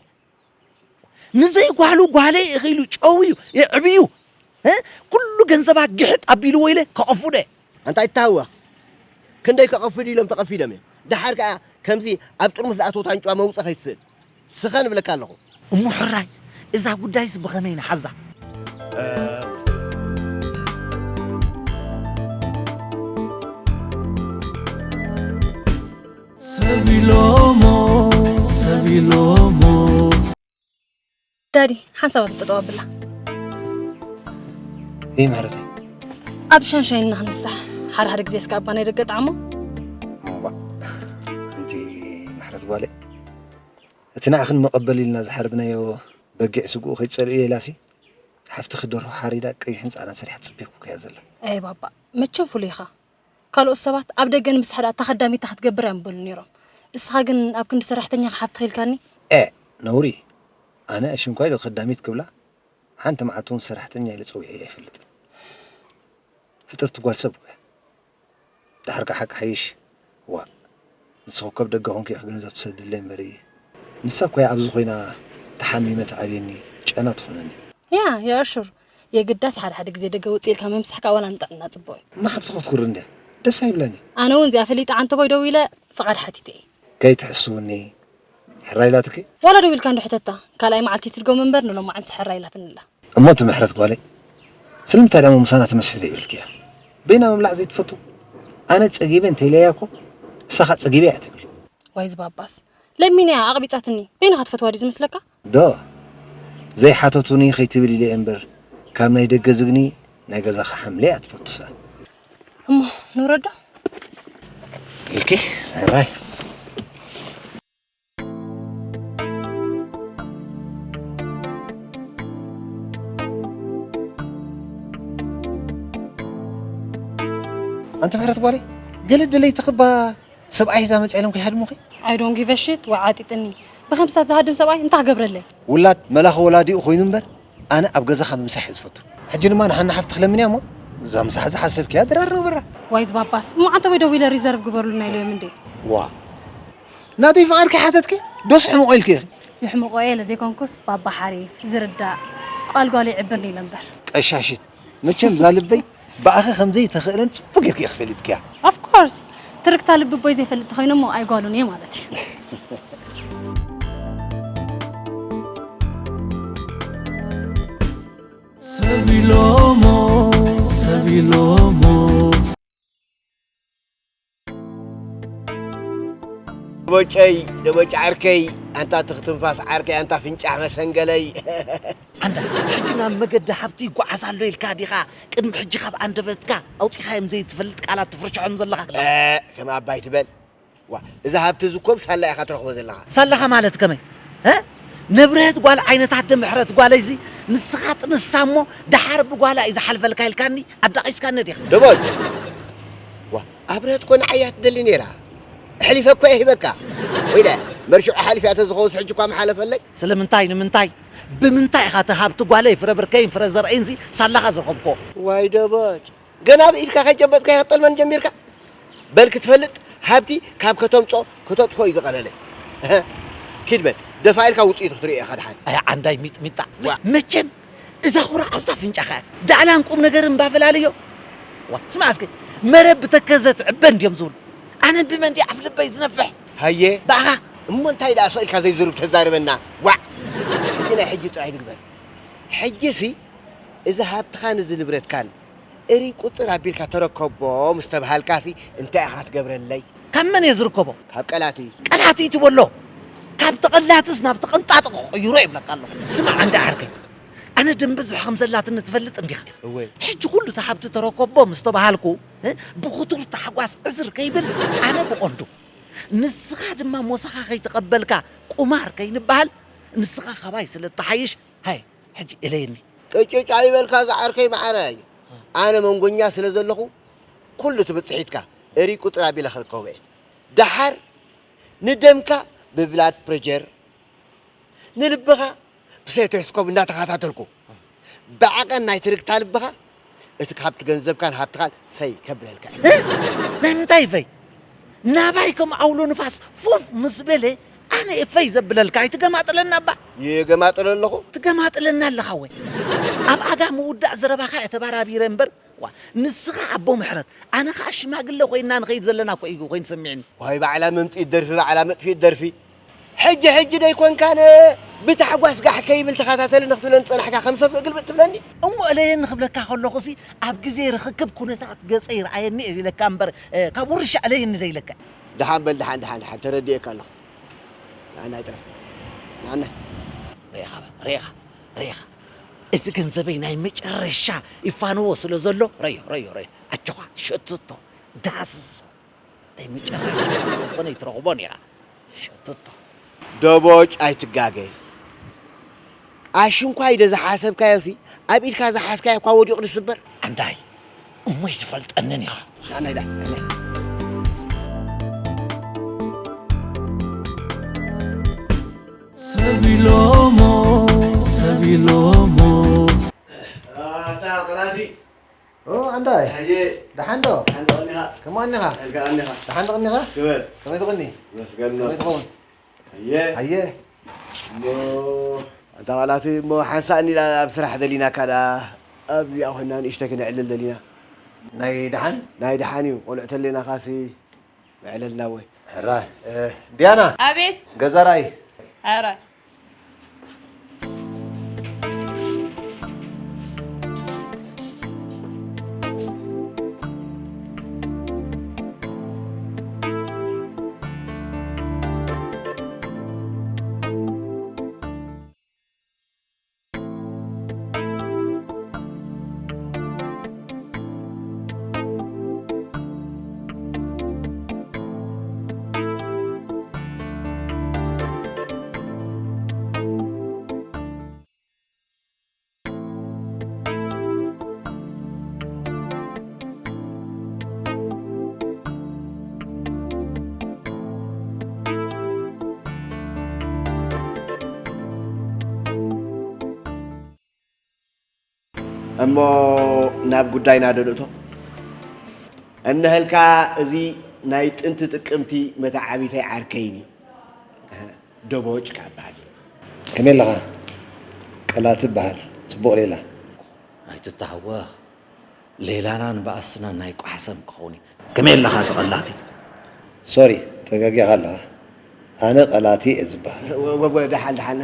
ንዘይ ጓሉ ጓለይ ኢኺ ኢሉ ጨውዩ የዕብዩ። እ? ኩሉ ገንዘባ ግሕጥ ኣቢልዎ ኢለ ከቐፉ ዶ እየ? እንታይ ትተሃወኽ? ክንደይ ከቐፍዱ ኢሎም ተቐፊዶም እዮም። ደሓር ከኣ ከምዚ ኣብ ጥርሙስ ዝኣተወት ኣንጭዋ መውጸ ከይትስእል ስኸ ንብለካ ኣለኹ። እሞ ሕራይ እዛ ጉዳይስ ብኸመይ ንሓዛ? ሰብ ኢሎሞ ሰብ ኢሎሞ ዳዲ ሓንሳብ ኣብዚ ጠጠው ኣብላ። እይ ምሕረተይ ኣብዚ ሻንሻይንና ክንብሳሕ ሓደ ሓደ ግዜ እስከ ኣባ ናይ ደገ ጣዕሞ። እዋ እንቲ ምሕረት ጓለይ እቲ ንዓኽን መቐበል ኢልና ዝሓረድናዮ በጊዕ ስግኡ ከይትጸልእዮ ኢላሲ ሓፍትኺ ደርሆ ሓሪዳ ቀይሕን ጻዕዳን ሰሪሓ ትጽበየኩ እያ ዘላ። ኣየ ባባ መቸም ፍሉይ ኢኻ። ካልኦት ሰባት ኣብ ደገ ንምስሓዳ እታ ከዳሚት እንታይ ክትገብር እያ ምበሉ ነይሮም። እስኻ ግን ኣብ ክንዲ ሰራሕተኛኻ ሓፍትኺ ኢልካኒ። ኤእ ነውሪ እዩ። ኣነ ኣሽንኳይ ዶ ከዳሚት ክብላ ሓንቲ መዓልቲ እውን ሰራሕተኛ ኢለ ጸዊዐያ ኣይፈልጥን። ፍጥርቲ ጓል ሰብ እኮ እያ። ደሓር ከዓ ሓቂ ሓይሽ ዋእ ንስኺ እኮ ኣብ ደገ ኮንኪ ኢኺ ገንዘብ ትሰድለይ እምበር ንሳ እኮ እያ ኣብዚ ኮይና ተሓሚመ ትዓብየኒ ጨና ትኾነኒ። ያ ያ ኣሹር የግዳስ ሓደ ሓደ ግዜ ደገ ውፅእ ኢልካ ምምሳሕካ ዋላ ንጥዕና ፅቡቕ እዩ። እማ ሓፍትኺ ክትኩሪ እንድያ ደስ ኣይብላን እዩ። ኣነ እውን እዚኣ ፈሊጠ ዓንተቦይ ደዊለ ፍቓድ ሓቲተ እየ። ከይትሕስውኒ ሕራይ ኢላትኪ? ዋላ ደዊልካ እንዶ ሕተታ ካልኣይ መዓልቲ ትድገሙ እምበር ንሎማዓንትስ ሕራይ ኢላትኒ ኣላ። እሞ እቲ ምሕረት ጓለይ ስለምንታይ ደኣ እሞ ምሳና ተመስሒ ዘይበልክያ? በይና ምብላዕ ዘይትፈቱ? ኣነ ጸጊበ እንተ ኢለያ እኮ ንሳ ከኣ ጸጊበ እያ ትብል። ዋይ እዚ ባባስ ለሚንያ ኣቕቢጻትኒ በይንኻ ትፈትዋ ድዩ ዝመስለካ? ዶ ዘይሓተቱኒ ከይትብል ኢለ እየ እምበር፣ ካብ ናይ ደገ ዝግኒ ናይ ገዛኻ ሓምሊ እያ ትፈቱ ሳል። እሞ ንውረዶ። ኢልኪ ሕራይ። ኣንቲ ምሕረት ጓለይ፣ ገለ ደለይቲ ክባ ሰብኣይ ሒዛ መፅያ ኢሎም ከይሃድሙኺ? I don't give a shit። ወዓጢጥኒ። ብከምስታት ዝሃድም ሰብኣይ እንታይ ክገብረለይ? ውላድ መላኺ ወላዲኡ ኮይኑ እምበር ኣነ ኣብ ገዛኻ ምምሳሕ እየ ዝፈቱ። ሕጂ ድማ ንሓና ሓፍቲ ክለምንያ እሞ እዛ ምሳሕ እዛ ሓሰብክያ ድራር ንግበራ። ዋይዝ ባባስ እሞ ዓንተ ወይ ደዊለ ሪዘርቭ ግበሩልና ኢሎም እንዴ? ዋ ናተይ ፍቓድ ከይሓተትኪ ዶስ ሕምቆ ኢልኪ ኢኺ። ይሕምቆ እየ ለዘይኮንኩስ ባባ ሓሪፍ ዝርዳእ ቋልጓል ይዕብርኒ ኢለ እምበር። ቀሻሽት መቸም እዛ ልበይ ብኣኺ ከምዘይ ተኽእለን ጽቡቅ ጌርኪ ኢኺ ፈሊጥክያ። Of course ትርክታ ልቢ ቦይ ዘይፈልጥ ተኾይነ እሞ ኣይጓሉን እየ ማለት እዩ። ሰቢሎሞ ሰቢሎሞ ደቦጨይ ደቦጭ ዓርከይ ኣንታ ትኽትንፋስ ዓርከይ ኣንታ ፍንጫሕ መሰንገለይ ኣንታ ሕጂ ናብ መገዲ ሃብቲ ይጓዓዝ ኣሎ ኢልካ ዲኻ ቅድሚ ሕጂ ካብ ኣንደበትካ ኣውፂኻዮም ዘይትፈልጥ ቃላት ትፍርሽዖም ዘለኻ እ፣ ከም ኣባይ ትበል ዋ እዛ ሃብቲ እዚ እኮ ብሳላ ኢኻ ትረኽቦ ዘለኻ ሳላኻ ማለት ከመይ እ? ንብረት ጓል ዓይነት ኣደ ምሕረት ጓለይ እዚ ንስኻ ጥንሳ እሞ ደሓር ብጓላ እዩ ዝሓልፈልካ ኢልካኒ ኣዳቒስካኒ ዲኻ ደቦጭ ዋ ኣብርሀት እኮ ንዓይ እያ ትደሊ ነይራ ኣሕሊፈ እኮ እየ ሂበካ ወይለ መርሽዑ ሓሊፍያ ተዝኸውስ ሕጂ እኳ ምሓለፈለይ ስለምንታይ ንምንታይ ብምንታይ ኢኻ እቲ ሃብቲ ጓለይ ፍረ ብርከይን ፍረ ዘርእይንዚ ሳላኻ ዝረኸብኮ ዋይ ደቦጭ ገና ብኢድካ ከይጨበጥካዮ ክትጠልመኒ ጀሚርካ? በል ክትፈልጥ ሃብቲ ካብ ከተምፅኦ ክተጥፍኦ እዩ ዝቐለለ። እህ፣ ኪድ በል ደፋ ኢልካ ውፅኢቱ ክትርእዮ ኢኻ ድሓን። ኣይ ዓንዳይ ሚጥሚጣ ዋ። መቸም እዛ ኩራ ኣብዛ ፍንጫኻ እያ። ዳዕላን ቁም ነገርን ባፈላልዮ። ዋ፣ ስማዕ እስኪ መረብ ብተከዘ ትዕበ እንድዮም ዝብሉ። ኣነ ብመን ድየ ኣፍ ልበይ ዝነፍሕ? ሃየ። ብኣኻ። እሞ እንታይ ደኣ ስቕ ኢልካ ዘይዝሩብ ተዛርበና? ዋዕ! ሕጂ ናይ ሕጂ ጥራይ ንግበር። ሕጂሲ እዚ ሃብትኻን እዚ ንብረትካን እርይ ቁፅር ኣቢልካ ተረከቦ ምስ ተብሃልካሲ እንታይ ኢኻ ክትገብረለይ? ካብ መን እየ ዝርከቦ? ካብ ቀላቲ። ቀላቲ ትበሎ? ካብ ተቐላትስ ናብ ተቐንጣጢ ክቕይሮ ይብለካ ኣለኹ። ስማዕ ኣንዳ ዓርከይ፣ ኣነ ደም ብዝሒ ከም ዘላትኒ ትፈልጥ እንዲኻ። እወ። ሕጂ ኩሉ እቲ ሃብቲ ተረከቦ ምስ ተባሃልኩ እ፣ ብኽቱር ታሕጓስ ዕዝር ከይብል ኣነ ብቐንዱ ንስኻ ድማ ሞሳኻ ከይተቐበልካ ቁማር ከይንበሃል ንስኻ ካባይ ስለ እትሓይሽ ሃየ ሕጂ እለየኒ። ቅጭጭ ኣይበልካ ዝዓርከይ መዓረይ፣ ኣነ መንጎኛ ስለ ዘለኹ ኩሉ እቲ ብፅሒትካ እርይ ቁፅር ኣቢለ ክርከቦ እየ። ደሓር ንደምካ ብብላድ ፕሬጀር ንልብኻ ብሴቶስኮፕ እንዳተኸታተልኩ ብዓቐን ናይ ትርግታ ልብኻ እቲ ካብቲ ገንዘብካን ሃብትኻን ፈይ ከብለልካ እየ። እ? ናይ ምንታይ ፈይ? ናባይ ከም ኣውሎ ንፋስ ፉፍ ምስ በለ ኣነ እየ ፈይ ዘብለልካ ኣይትገማጥለና እባ። ይገማጥለ ኣለኹ። ትገማጥለና ኣለኻ ወይ? ኣብ ኣጋ ምውዳእ ዘረባኻ እየ ተባራቢረ እምበር ዋ ንስኻ ኣቦ ምሕረት ኣነ ኸዓ ሽማግለ ኮይንና ንኸይድ ዘለና እኮ እዩ ኮይኑ ሰሚዕኒ። ዋይ ባዕላ መምፅኢት ደርፊ ባዕላ መጥፊት ደርፊ ሕጂ ሕጂ ደይኮንካን ብታሕጓስ ጋሕ ከይብል ተኸታተሊ ንክትብለኒ ዝፀናሕካ ከም ሰብ ግልብጥ ትብለኒ እሞ እለየኒ ክብለካ ከለኹሲ ኣብ ግዜ ርኽክብ ኩነታት ገፀይ ረኣየኒ እየ ኢለካ እምበር ካብ ውርሻ እለየኒ ዶ ኢለካ ደሓን በል ደሓን ደሓን ደሓን ተረዲኤካ ኣለኹ ንዓናይ ጥራይ ንዓናይ ሬኻ በል ሬኻ ሬኻ እዚ ገንዘበይ ናይ መጨረሻ ይፋነዎ ስለ ዘሎ ረዮ ረዮ ረዮ ኣጆኻ ሸትቶ ዳስሶ ናይ መጨረሻ ዝኾነ ይትረኽቦን ኢኻ ሸትቶ ደቦጭ ኣይትጋገ ኣሽንኳይ ደ ዝሓሰብካዮሲ ኣብ ኢድካ ዝሓዝካዮ እኳ ወዲቑ ዝስበር ኣንዳይ እሞ ይትፈልጠንን ኢኻ ኣናይ ዳ ኣናይ ሰቢሎሞ ሰቢሎሞ ኣታ ቀላቲ ኦ ዓንዳይ ኣየ ደሓን ዶ ሓንዳ ቀኒኻ ከመይ ቀኒኻ ኣልካ ቀኒኻ ደሓን ዶ ቀኒኻ ክበል ከመይ ትቐኒ መስገን ከመይ ትኸውን ኣየ ኣየ እሞ ኣንታ ቃላቲ እሞ ሓንሳእ እንዲና ኣብ ስራሕ ደሊናካ ደኣ ኣብዚኣ ኮይና ንእሽተይ ክነዕልል ደሊና ናይ ደሓን ናይ ደሓን እዩ ቆልዑ ተሌናኻሲ መዕለልና ወይ ሕራይ ዲያና ኣቤት ገዛ ራእይ ሕራይ እሞ ናብ ጉዳይና ዶ ንእቶ? እነሀልካ፣ እዚ ናይ ጥንቲ ጥቅምቲ መተዓቢተይ ዓርከይኒ ደቦጭ ከኣ እበሃል። ከመይ ኣለኻ? ቀላቲ እበሃል። ጽቡቕ ሌላ። ኣይትተሃወኽ። ሌላናን ባእስናን ናይ ቋሕሰም ክኸውን እዩ። ከመይ ኣለኻ ተቐላቲ? ሶሪ፣ ተጋጊኻ ኣለኻ። ኣነ ቀላቲ እየ ዝበሃል። ወ-፣ ወ-፣ ወ-፣ ደሓን፣ ደሓን።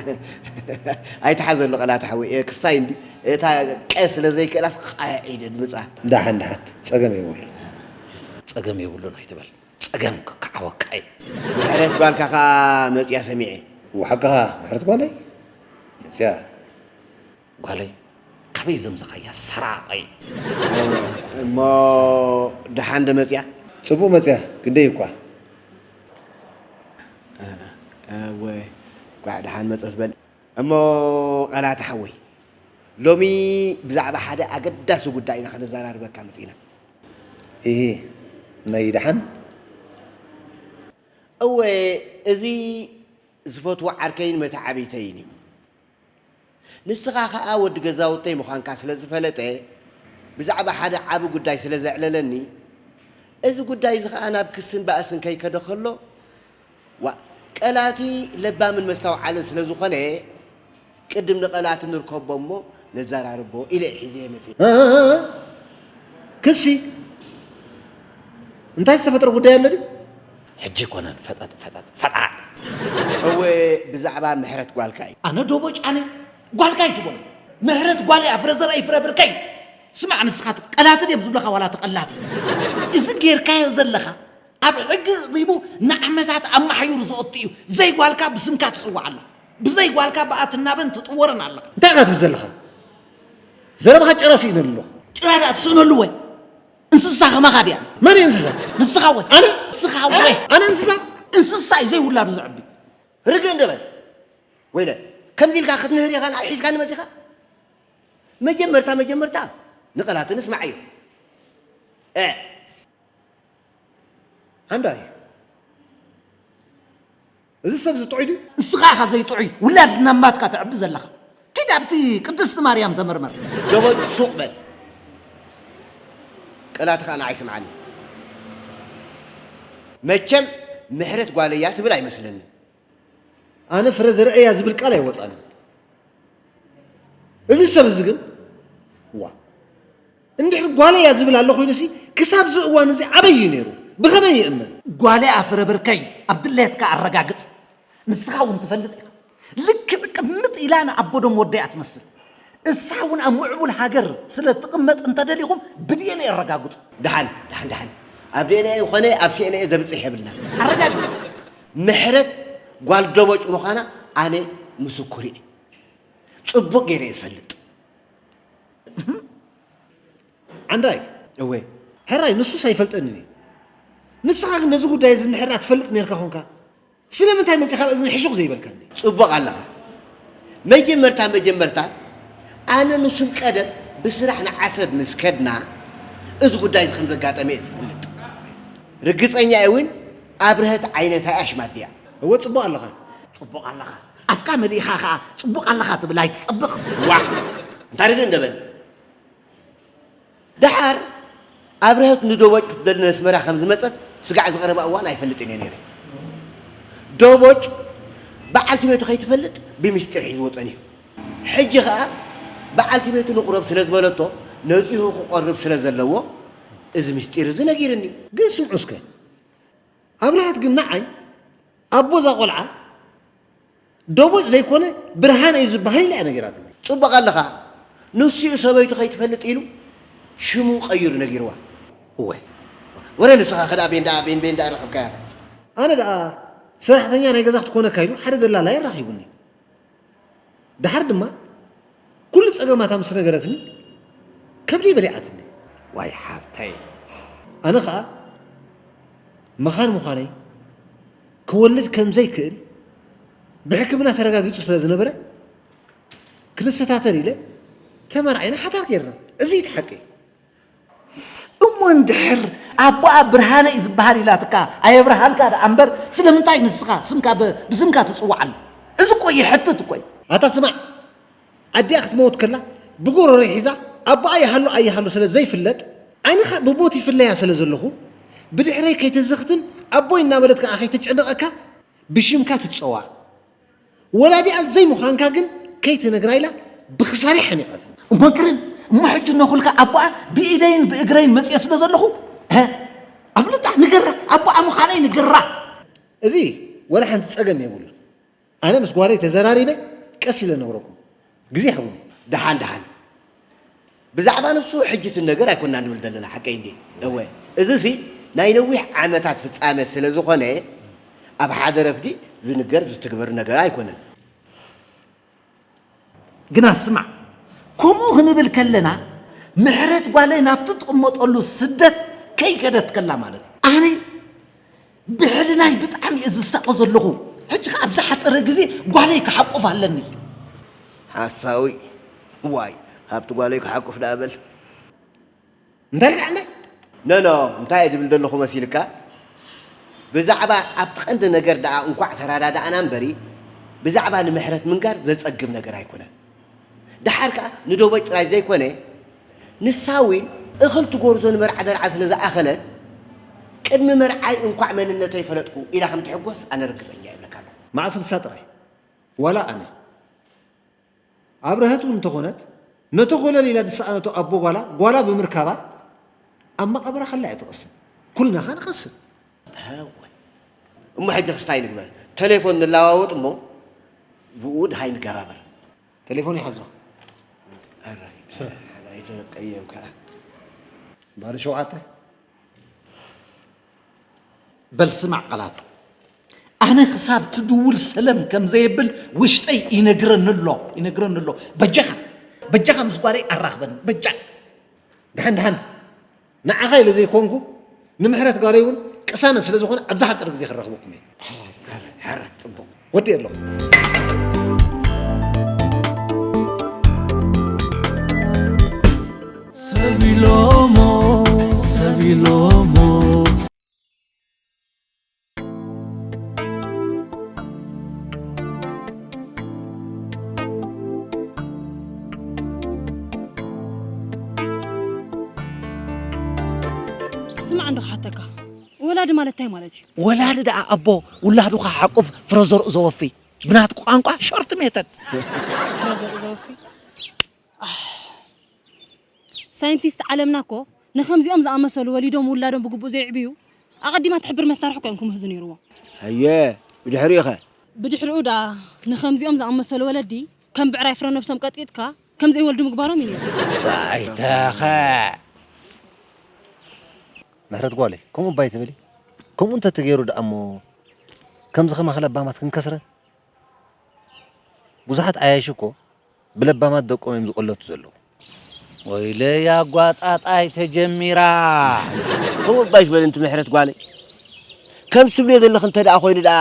ኣይትሓዘሉ ቀላቲ ሓወይ። እ፣ ክሳይ እንዲ፣ እታ ቀ ስለ ዘይክእላስ ቃ ኢለ ድምጻ። ደሓን፣ ደሓን። ጸገም የብሉን። ጸገም የብሉን ኣይትበል። ጸገም ክከዓወካ እዩ። ምሕረት ጓልካ ከኣ መጽያ ሰሚዐ። ወሓቅኻ፣ ምሕረት ጓለይ መጽያ። ጓለይ፣ ካበይ ዘምዘኻያ ሰራቒ? እሞ ደሓን ዶ መጽያ? ጽቡቕ መጽያ፣ ክንደይ እኳ። እወ፣ ጓዕ ደሓን መጸት በል። እሞ ቀላቲ ሓወይ፣ ሎሚ ብዛዕባ ሓደ ኣገዳሲ ጉዳይ ኢና ክንዘራርበካ መጺና። ኢሂ፣ ናይ ደሓን? እወ፣ እዚ ዝፈትዎ ዓርከይን መተዓብይተይን እዩ። ንስኻ ኸኣ ወዲ ገዛውተይ ምዃንካ ስለ ዝፈለጠ፣ ብዛዕባ ሓደ ዓቢ ጉዳይ ስለ ዘዕለለኒ፣ እዚ ጉዳይ እዚ ኸኣ ናብ ክስን ባእስን ከይከደ ኸሎ፣ ዋእ፣ ቀላቲ ለባምን መስተውዓልን ስለ ዝኾነ፣ ቅድም ንቐላቲ ንርከቦ እሞ ነዘራርቦ ኢለ እየ ሒዘዮ መጺአ። እ፣ እ፣ እ፣ ክሲ? እንታይ ዝተፈጥረ ጉዳይ ኣሎ ድዩ? ሕጂ ኣይኮነን፣ ፈጠጥ፣ ፈጠጥ፣ ፈጣጥ። እወ፣ ብዛዕባ ምሕረት ጓልካ እዩ። ኣነ ዶቦጭ ኣነ ጓልካ ኣይትበሎ። ምሕረት ጓለይ ኣፍረ ዘርኣይ ፍረ ብርከይ። ስማዕ፣ ንስኻ ቀላቲ ድዮም ዝብለኻ ዋላ ተቐላቲ? እዚ ጌርካዮ ዘለኻ ኣብ ሕጊ ኣቕሪቡ ንዓመታት ኣብ ማሕዩር ዘእቱ እዩ። ዘይጓልካ ብስምካ ትጽዋዕ ኣለኻ። ብዘይ ጓልካ ብኣትናበን ትጥወርን ኣለኻ። እንታይ ኢኻ ትብል ዘለኻ? ዘረባኻ ጭራ ስኢነሉ ኣለኹ። ጭራ ደኣ ትስእነሉ ወይ? እንስሳ ከማኻ ድያ? መን እዩ እንስሳ? ንስኻ ወይ? ኣነ? ንስኻ ወይ? ኣነ እንስሳ? እንስሳ እዩ ዘይውላዱ ዘዕቢ። ርግእ እንደ በል። ወይለ፣ ከምዚ ኢልካ ክትንህር ኢኻ ንዓይ ሒዝካኒ መጺኻ? መጀመርታ፣ መጀመርታ ንቐላቲ ንስማዓዮ። እ። ኣንታይ? እዚ ሰብ እዚ ጥዑይ ድዩ? ንስኻ ኢኻ ዘይጥዑይ፣ ውላድ እናማትካ ተዕቢ ዘለኻ። ኪድ ኣብቲ ቅድስቲ ማርያም ተመርመር። ደቦጭ ሱቕ በል። ቀላቲ ኸኣ ንዓይ ስምዓኒ። መቸም ምሕረት ጓለይ እያ ትብል ኣይመስለንን። ኣነ ፍረ ዘርእያ ዝብል ቃል ኣይወጻንን። እዚ ሰብ እዚ ግን፣ ዋ፣ እንድሕር ጓለይ እያ ዝብል ኣሎ ኮይኑሲ፣ ክሳብ እዚ እዋን እዚ ኣበይ እዩ ነይሩ? ብኸመይ ይእመን? ጓለይ ኣፍረ ብርከይ፣ ኣብ ድሌትካ ኣረጋግጽ። ንስኻ እውን ትፈልጥ ኢኻ። ልክዕ ቅምጥ ኢላ ንኣቦዶም ወደያ ትመስል። እሳ እውን ኣብ ምዕቡል ሃገር ስለ ትቕመጥ እንተደሊኹም ብዲኤንኤ ኣረጋግጹ። ደሓን፣ ደሓን፣ ደሓን። ኣብ ዲኤንኤ ይኾነ ኣብ ሲኤንኤ ዘብጽሕ የብልና። ኣረጋግጹ። ምሕረት ጓል ደቦጭ ምዃና ኣነ ምስኩር እየ። ጽቡቕ ገይረ እየ ዝፈልጥ። ዓንዳይ። እወ። ሕራይ፣ ንሱስ ኣይፈልጠንን እዩ። ንስኻ ግን ነዚ ጉዳይ እዚ እንድሕር ደኣ ትፈልጥ ነርካ ኾንካ፣ ስለምንታይ መጺኻ ኣብ እዝኒ ሕሹኽ ዘይበልካኒ? ጽቡቕ ኣለኻ። መጀመርታ መጀመርታ ኣነ ንሱን ቀደም ብስራሕ ንዓሰብ ምስ ከድና፣ እዚ ጉዳይ እዚ ከም ዘጋጠመ እየ ዝፈልጥ። ርግጸኛ እየ እውን ኣብርሀት ዓይነታይ ኣሽማት ድያ። እወ፣ ጽቡቕ ኣለኻ። ጽቡቕ ኣለኻ። ኣፍካ መሊእኻ ኸኣ ጽቡቕ ኣለኻ ትብል ኣይትጸብቕ። ዋዕ! እንታይ ርግእ እንደ በል። ደሓር ኣብርሀት ንዶቦጭ ክትደሊ ነስመራ ከም ዝመጸት ስጋዕ ዝቐረባ እዋን ኣይፈልጥን እየ ነይረ። ዶቦጭ በዓልቲ ቤቱ ከይትፈልጥ ብምስጢር ሒዝዎ ጸኒሑ። ሕጂ ኸኣ በዓልቲ ቤቱ ንቑረብ ስለ ዝበለቶ ነጺሁ ክቐርብ ስለ ዘለዎ እዚ ምስጢር እዚ ነጊርኒ። ግን ስምዑ እስከ፣ ኣብርሃት ግን ንዓይ ኣቦ እዛ ቆልዓ ደቦጭ ዘይኮነ ብርሃነ እዩ ዝበሃል ኢላ እያ ነጊራትኒ። ጽቡቕ ኣለኻ። ንሱ እዩ ሰበይቱ ከይትፈልጥ ኢሉ ሽሙ ቀይሩ ነጊርዋ። እወ። ወረ ንስኻ ከዳ ቤንዳ፣ ቤን፣ ቤንዳ ረኸብካያ። ኣነ ደኣ ሰራሕተኛ ናይ ገዛ ክትኮነካ ኢሉ ሓደ ደላላይ ኣራኺቡኒ። ደሓር ድማ ኩሉ ጸገማታ ምስ ነገረትኒ፣ ከብደይ በሊዓትኒ። ዋይ ሓብተይ። ኣነ ኸኣ መኻን ምዃነይ፣ ክወልድ ከም ዘይክእል ብሕክምና ተረጋጊጹ ስለ ዝነበረ፣ ክንሰታተር ኢለ ተመርዓይና ሓዳር ጌርና። እዚ እዩ እቲ ሓቂ። እሞ እንድሕር ኣቦኣ ብርሃነ እዩ ዝበሃል ኢላትካ ኣየብርሃልካ ደኣ እምበር፣ ስለምንታይ ንስኻ ስምካ ብ-፣ ብስምካ ትጽውዓሉ? እዚ እኮ የሕትት እኮ እዩ። ኣታ ስማዕ፣ ኣዲኣ ክትመውት ከላ ብጎረሮ ሒዛ ኣቦኣ ይሃሉ ኣይሃሉ ስለ ዘይፍለጥ፣ ዓይንኻ ብሞት ይፍለያ ስለ ዘለኹ፣ ብድሕረይ ከይትዝኽትም፣ ኣቦይ እናበለት ከኣ ከይትጨነቐካ፣ ብሽምካ ትጸዋዕ። ወላዲኣ ዘይምዃንካ ግን ከይትነግራ ኢላ ብኽሳሪ ሓኒቓትኒ። እሞ ግርም፣ እሞ ሕጂ እነኹልካ ኣቦኣ ብኢደይን ብእግረይን መጽየ ስለ ዘለኹ፣ እ፣ ኣፍልጣ፣ ንገራ፣ ኣቦኣ ምዃነይ ንገራ። እዚ ወላ ሓንቲ ጸገም የብሉን። ኣነ ምስ ጓለይ ተዘራሪበ ቀስ ኢለ ነግረኩም። ግዜ ሃቡኒ። ደሓን ደሓን። ብዛዕባ ንሱ ሕጂ እቲ ነገር ኣይኮንና ንብል ዘለና፣ ሓቀይ እንዴ? እወ፣ እዚ ሲ ናይ ነዊሕ ዓመታት ፍጻመ ስለ ዝኾነ፣ ኣብ ሓደ ረፍዲ ዝንገር ዝትግበር ነገር ኣይኮነን። ግና ስማዕ፣ ከምኡ ክንብል ከለና፣ ምሕረት ጓለይ ናብቲ ትቕመጠሉ ስደት ከይከደት ከላ ማለት እዩ። ኣነ ብሕልናይ ብጣዕሚ እየ ዝሳቐ ዘለኹ። ሕጂ ኸዓ ኣብ ዝሓጸረ ግዜ ጓለይ ክሓቁፍ ኣለኒ። ሓሳዊ። ዋይ፣ ሃብቲ ጓለይ ክሓቁፍ ደኣ በል። እንታይ ኢልካ ዕንዳይ? ኖ፣ ኖ፣ እንታይ እየ ዝብል ዘለኹ መሲልካ? ብዛዕባ ኣብቲ ቀንዲ ነገር ደኣ እንኳዕ ተረዳዳእና እምበሪ፣ ብዛዕባ ንምሕረት ምንጋር ዘጸግም ነገር ኣይኮነን። ደሓር ከኣ ንደቦይ ጥራይ ዘይኮነ፣ ንሳ እውን እኽል ትጎርዞ ንመርዓ ደርዓ ስለ ዝኣኸለት፣ ቅድሚ መርዓይ እንኳዕ መንነተይ ፈለጥኩ ኢላ ከም ትሕጎስ ኣነ ርግጸኛ እየ እብለካ ኣለኹ። መዓስ ንሳ ጥራይ? ዋላ ኣነ። ኣብርሀት እውን እንተኾነት፣ ነቲ ኮለል ኢላ ዝሰኣነቶ ኣቦ ጓላ፣ ጓላ ብምርካባ፣ ኣብ መቓብራ ከላ እያ ትቐስን። ኩልና ኸኣ ንቐስን። እወ። እሞ ሕጂ ክስታይ ንግበር። ተሌፎን ንለዋወጥ እሞ፣ ብኡ ድሃይ ንገባበር። ተሌፎን ይሓዞ። ኣረ፣ ኣይተቀየም ከኣ። ባሪ ሸውዓተ። በል ስማዕ ቃላት። ኣነ ክሳብ ትድውል ሰለም ከም ዘየብል ውሽጠይ ይነግረኒ ኣሎ፣ ይነግረኒ ኣሎ። በጃኻ፣ በጃኻ ምስ ጓለይ ኣራኽበኒ፣ በጃ። ደሓን፣ ደሓን። ንዓኻ ኢለ ዘይኮንኩ፣ ንምሕረት ጓለይ እውን ቅሳነት ስለ ዝኾነ፣ ኣብ ዝሓጸረ ግዜ ክራኽበኩም እየ። ሕራይ፣ ሕራይ፣ ሕራይ፣ ጽቡቕ። ወዲ ኣለኹ። ሰብ ኢሎሞ፣ ሰብ ኢሎሞ። ስማዕ እንዶ ክሓተካ፣ ወላዲ ማለት እንታይ ማለት እዩ? ወላዲ ደኣ ኣቦ ውላዱ ክሓቁፍ ፍረ ዘርኡ ዘወፊ፣ ብናትኩ ቋንቋ ሾርት ሜተድ። ፍረ ዘርኡ ዘወፊ? ኣሕ። ሳይንቲስት ዓለምና እኮ ንኸምዚኦም ዝኣመሰሉ ወሊዶም ውላዶም ብግቡእ ዘየዕብዩ ኣቐዲማ ትሕብር መሳርሒ እኮ እዮም ክምህዙ ነይርዎም። ኣየ፣ ብድሕሪኡ ኸ? ብድሕሪኡ ደኣ ንኸምዚኦም ዝኣመሰሉ ወለዲ ከም ብዕራይ ፍረ ነብሶም ቀጥቂጥካ ከም ዘይወልዱ ምግባሮም እዩ ነይሩ። ባይታኸ። ምሕረት ጓለይ፣ ከምኡ እባ ኣይትበሊ። ከምኡ እንተተገይሩ ደኣ እሞ ከምዚ ከማኺ ለባማት ክንከስረን። ብዙሓት ዓያይሽ እኮ ብለባማት ደቆም እዮም ዝቕለቱ ዘለዉ። ወይለይ ኣጓጣጣይ ተጀሚራ። ከምኡ እባ ኣይትበል እንቲ ምሕረት ጓለይ። ከም ትብልዮ ዘለኺ እንተ ደኣ ኮይኑ ደኣ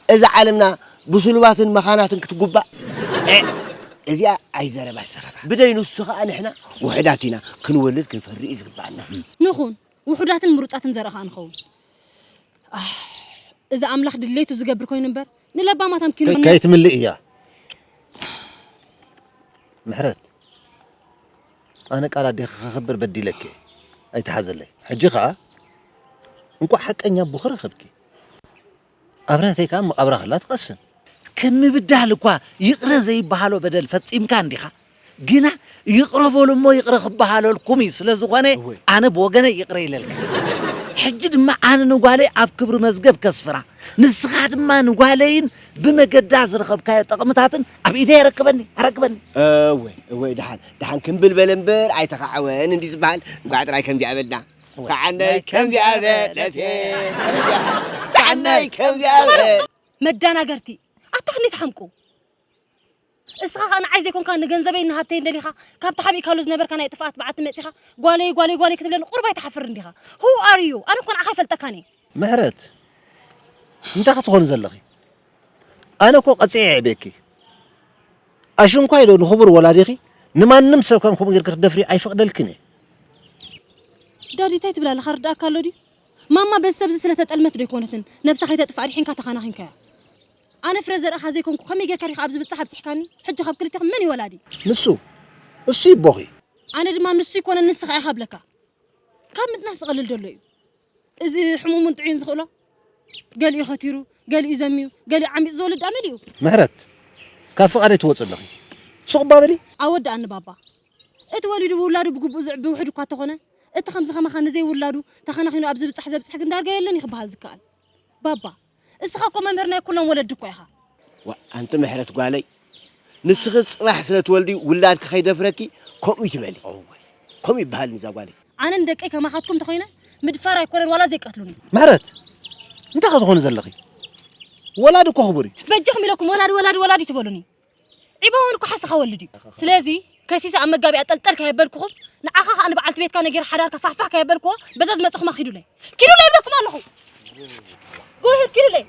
እዛ ዓለምና ብስሉባትን መኻናትን ክትጉባእ። እ፣ እዚኣ ኣይዘረባሽ ዘረባ። ብደይ ንሱ ኸኣ ንሕና ውሑዳት ኢና፣ ክንወልድ ክንፈሪ እዩ ዝግባኣና። ንኹን፣ ውሑዳትን ምሩጻትን ዘርኢ ኸኣ ንኸውን። ኣሕ፣ እዚ ኣምላኽ ድሌቱ ዝገብር ኮይኑ እምበር፣ ንለባማት ኣምኪኑ ከይ-፣ ምና-፣ ከይትምልእ እያ። ምሕረት፣ ኣነ ቃል ኣዴኺ ከኽብር በዲለኪ፣ ኣይትሓዘለይ። ሕጂ ኸኣ እንቋዕ ሓቀኛ ኣቦኺ ረኸብኪ። ኣብርሀተይ ከኣ መቓብራ ከላ ትቐስን። ከም ምብዳል እኳ ይቕረ ዘይበሃሎ በደል ፈጺምካ እንዲኻ፣ ግና ይቕረ በሉ እሞ ይቕረ ክበሃለልኩም እዩ። ስለ ዝኾነ እወ። ኣነ ብወገነይ ይቕረ ኢለልካ። ሕጂ ድማ ኣነ ንጓለይ ኣብ ክብሪ መዝገብ ከስፍራ፣ ንስኻ ድማ ንጓለይን ብመገዳ ዝረኸብካዮ ጠቕምታትን ኣብ ኢደይ ኣረክበኒ፣ ኣረክበኒ። እወ፣ እወ፣ ደሓን፣ ደሓን ክምብል በለ እምበር ኣይተኻዕወን እንዲ ዝበሃል፣ እንቋዕ ጥራይ ከምዚኣ በልና። እወ። ከዓነይ ከምዚኣ በለት፣ ከምዚኣ፣ ከዓነይ ከምዚኣ በለት። መዳናገርቲ፣ ኣታ ክንደይ ትሓምቁ። እስኻ ኸኣ ንዓይ ዘይኮንካ ንገንዘበይን ንሃብተይን ደሊኻ፣ ካብቲ ሓቢእካሉ ዝነበርካ ናይ ጥፍኣት በዓቲ መጺኻ፣ ጓለይ፣ ጓለይ፣ ጓለይ ክትብለኒ ቁሩብ ኣይትሓፍርን ዲኻ? Who are you? ኣነ እኮ ንዓኻ ኣይፈልጠካን እየ። ምሕረት፣ እንታይ ክትኾኒ ዘለኺ? ኣነ እኮ ቀጺዐ የዕብየኪ። ኣሽንኳይ ዶ ንኽቡር ወላዲኺ ንማንም ሰብ ከም ከምኡ ጌርኪ ክትደፍሪ ኣይፈቕደልክን እየ። ዳዲ፣ እንታይ ትብል ኣለኻ? ርድኣካ ኣሎ ድዩ? ማማ በዚ ሰብዚ ስለ ተጠልመት ዶ ኣይኮነትን ነብሳ ከይተጥፍእ ኣድሒንካ ተኻናኺንካያ? ኣነ ፍረ ዘርእኻ ዘይኮንኩ ከመይ ጌርካ ዲኻ ኣብዚ ብጻሕ ኣብጺሕካኒ? ሕጂ ካብ ክልቴኹም መን እዩ ወላዲ? ንሱ፣ እሱ ይቦኺ። ኣነ ድማ ንሱ ይኮነ ንስኻ ኢኻ ብለካ። ካብ ምጥናስ ዝቐልል ዘሎ እዩ። እዚ ሕሙሙን ጥዑይን ዝኽእሎ ገሊኡ ኸቲሩ፣ ገሊኡ ዘሚዩ፣ ገሊኡ ዓሚፁ ዝወልድ ኣመል እዩ። ምሕረት፣ ካብ ፍቓደይ ትወፂ ኣለኺ። ሱቕ እባ በሊ። ኣወዳኣኒ ባባ። እቲ ወሊዱ ብውላዱ ብግቡእ ዝዕቢ ውሕድ እኳ ተኾነ፣ እቲ ከምዚ ከማኻ ንዘይውላዱ ተኸናኺኑ ኣብዚ ብፃሕ ዘብፅሕ ግን ዳርጋ የለን እዩ ክበሃል ዝከኣል። ባባ፣ እስኻ እኮ መምህር ናይ ኩሎም ወለዲ እኮ ኢኻ። ዋ፣ ኣንቲ ምሕረት ጓለይ፣ ንስኺ ጽባሕ ስለ ትወልዲ ውላድኪ ከይደፍረኪ ከምኡ ይትበሊ። ከምኡ ይበሃል ንዛ ጓለይ። ኣነ ንደቀይ ከማኻትኩም ተኾይነ ምድፋር ኣይኮነን ዋላ ዘይቀትሉኒ። ምሕረት፣ እንታይ ከ ትኾኒ ዘለኺ? ወላዲ እኮ ክቡር እዩ። በጃኹም ኢለኩም ወላዲ፣ ወላዲ፣ ወላዲ ትበሉኒ። ዒባ እውን እኮ ሓስኻ ወልድ እዩ። ስለዚ ከሲሰ ኣብ መጋቢያ ጠልጠል ከየበልኩኹም፣ ንዓኻ ኸኣ ንበዓልቲ ቤትካ ነጊረ ሓዳርካ ፋሕፋሕ ከየበልክዎ፣ በዛ ዝመጽኹማ ኪዱለይ። ኪዱለይ ይብለኩም ኣለኹ። ጉህድ ኪዱለይ።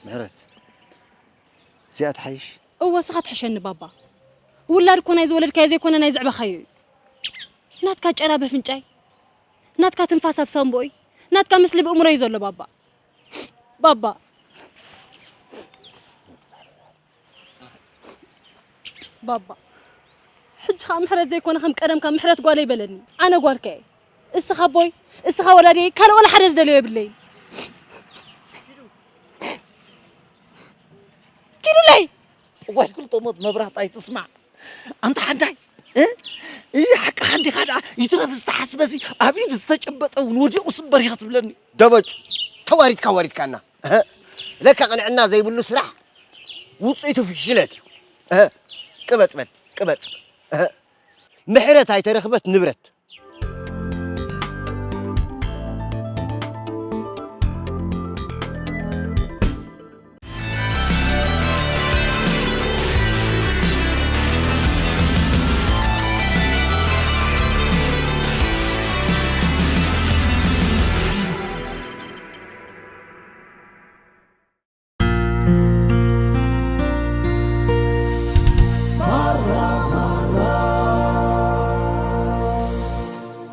ምሕረት፣ እዚኣ ትሓይሽ? እወ፣ እስኻ ትሕሸኒ ባባ። ውላድ እኮ ናይ ዝወለድካዮ ዘይኮነ ናይ ዘዕበኻዮ እዩ። ናትካ ጨራ በፍንጫይ፣ ናትካ ትንፋስ ኣብ ሳንቦይ፣ ናትካ ምስሊ ብእምሮይ ዘሎ ባባ። ባባ። ባባ። ሕጂ ኸኣ ምሕረት ዘይኮነ ከም ቀደምካ ምሕረት ጓለይ በለኒ። ኣነ ጓልካ እየ። እስኻ ኣቦይ፣ እስኻ ወላዲየይ፣ ካልእ ዋላ ሓደ ዝደልዮ የብለይን። ኪዱለይ! እዋይ ክልተ ሞት መብራህቲ ኣይትስማዕ። ኣንታ ሓንዳይ፣ እ? እዚ ሓቅኻ እንዲኻ ደኣ ይትረፍ ዝተሓስበሲ ኣብ ኢድ ዝተጨበጠ እውን ወዲቑ ስበር ኢኻ ትብለኒ። ደበጭ፣ ተዋሪድካ ዋሪድካና። እህ፣ ለካ ቅንዕና ዘይብሉ ስራሕ ውፅኢቱ ፍሽለት እዩ። እህ፣ ቅበጽ በል፣ ቅበጽ። እህ፣ ምሕረት ኣይተረኽበት ንብረት።